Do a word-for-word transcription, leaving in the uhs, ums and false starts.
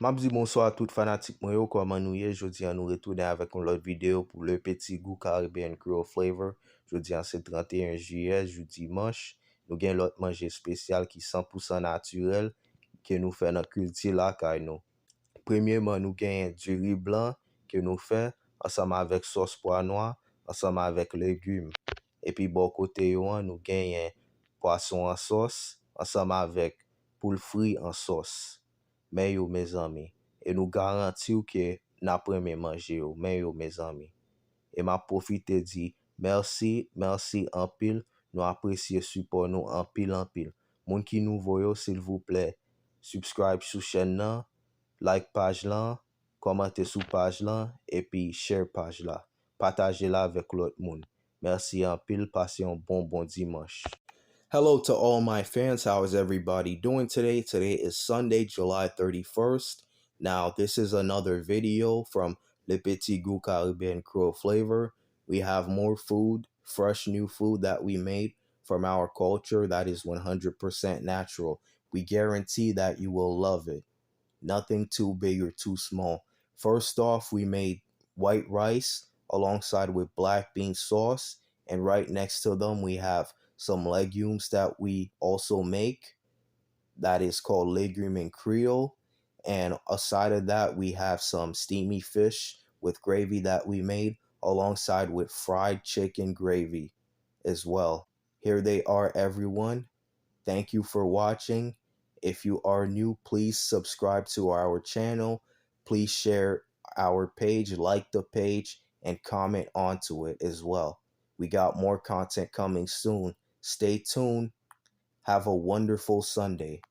M ap di bonswa a tout fanatik mwen yo, kòman nou ye? Jodi a nou retounen avèk yon lòt videyo pou Le Petit Goût Caribbean Creole Flavor. Jodi a se trannteyen jiyè, jou dimanch. Nou gen lòt manje espesyal ki san pou san natirèl ke nou fè nan kilti lakay nou. Premyeman, nou genyen diri blan ke nou fè ansanm avèk sòs pwa nwa, ansanm avèk legim. Epi bò kote yo an, nou genyen pwason an sòs ansanm avèk poul fri an sòs. Men yo, mezanmi, e nou garanti w ke n ap renmen manje yo. Men yo, mezanmi. E m ap pwofite di mèsi, mèsi anpil. Nou apresye sipò nou anpil, anpil. Moun ki nouvo yo, silvouplè, subscribe sou chèn nan, like paj lan, kòmante sou paj lan, epi share paj la. Pataje l avèk lòt moun. Mèsi anpil, pase yon bon, bon dimanch. Hello to all my fans. How is everybody doing today? Today is Sunday, July thirty-first. Now, this is another video from Le Petit Goût Caribbean Creole Flavor. We have more food, fresh new food that we made from our culture that is one hundred percent natural. We guarantee that you will love it. Nothing too big or too small. First off, we made white rice alongside with black bean sauce. And right next to them, we have some legumes that we also make that is called legume in Creole. And aside of that, we have some steamy fish with gravy that we made alongside with fried chicken gravy as well. Here they are, everyone. Thank you for watching. If you are new, please subscribe to our channel. Please share our page, like the page, and comment onto it as well. We got more content coming soon. Stay tuned. Have a wonderful Sunday.